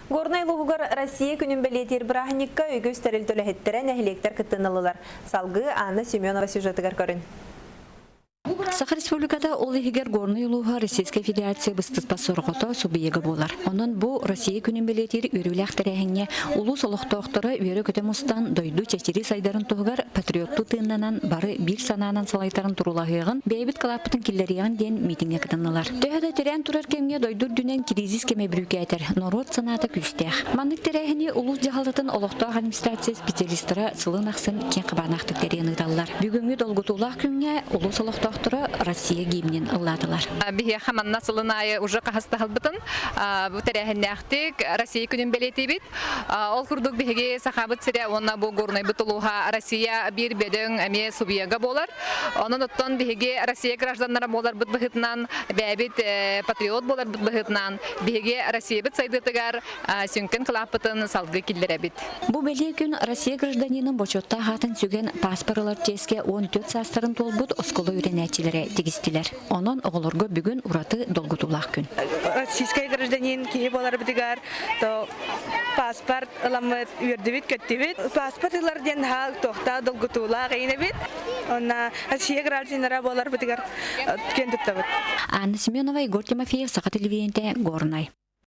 Горнай улууһугар Россия күнүн бэлиэтиир бырааһынньыкка үгүс тэрилтэ үлэһиттэрэ нэһилиэктэр кыттыналылар. Салгыы Анна Семенова сюжетыгар көрүн. Саха Республиката ол иһигэр Горнай улууһа Российскай Федерация быстыспат сорҕото субъега буолар. Онон бу Россия күнүн бэлиэтиир үөрүүлээх тэрээһиҥҥэ улуус олохтоохторо үөрэ-көтө мустан дойду чэчирии сайдарын туһугар патриоттуу тыыннанан бары биир санаанан салайтаран туруулаһыаҕын, бэйэбит кылааппытын киллэриэҕин диэн миитиҥҥэ кытыннылар. Төһө да тирээн турар кэмҥэ дойду үрдүнэн кризис кэмэ бүрүүкээтэр, норуот санаата күүстээх. Маннык тэрээһини улуус дьаһалтатын олохтоох администрация специалистара сылын ахсын киэҥ хабааннаахтык тэрийэн ыыталлар. Бүгүҥҥү долгутуулаах күҥҥэ улуус олохтоохторо Россия гимнин ыллаатылар. Биһиэхэ манна сылын аайы уже хаһыстаһылбытын бу тэрээһиннээхтик Россия күнүн бэлиэтиибит. Ол курдук биһиги Сахабыт сирэ уонна бу Горнайбыт улууһа Россия биир бөдөҥ эмиэ субъега буолар. Онон оттон биһиги Россия гражданнара буоларбыт быһыытынан, бэйэбит патриот буоларбыт быһыытынан биһиги Россиябыт сайдыытыгар сүҥкэн кылааппытын салгыы киллэрэбит. Бу бэлиэ күн Россия гражданинын бочуоттаах аатын сүгэн пааспар ылар чиэскэ 14 саастарын туолбут оскуола үөрэнээччилэрэ тигистилэр. Онон оҕолорго бүгүн ураты долгутуулаах күн. Российскай гражданин киһи буоларбытыгар то паспорт ыламмыт үөрдүбүт-көттүбүт. Паспорт ылар диэн наһаа туохтаах долгутуулаах эйнэбит. Онна Россия гражданнара буоларбытыгар киэн туттабыт. Анна Семенова, Егор Тимофеев, Саха телевидениетэ, Горнай.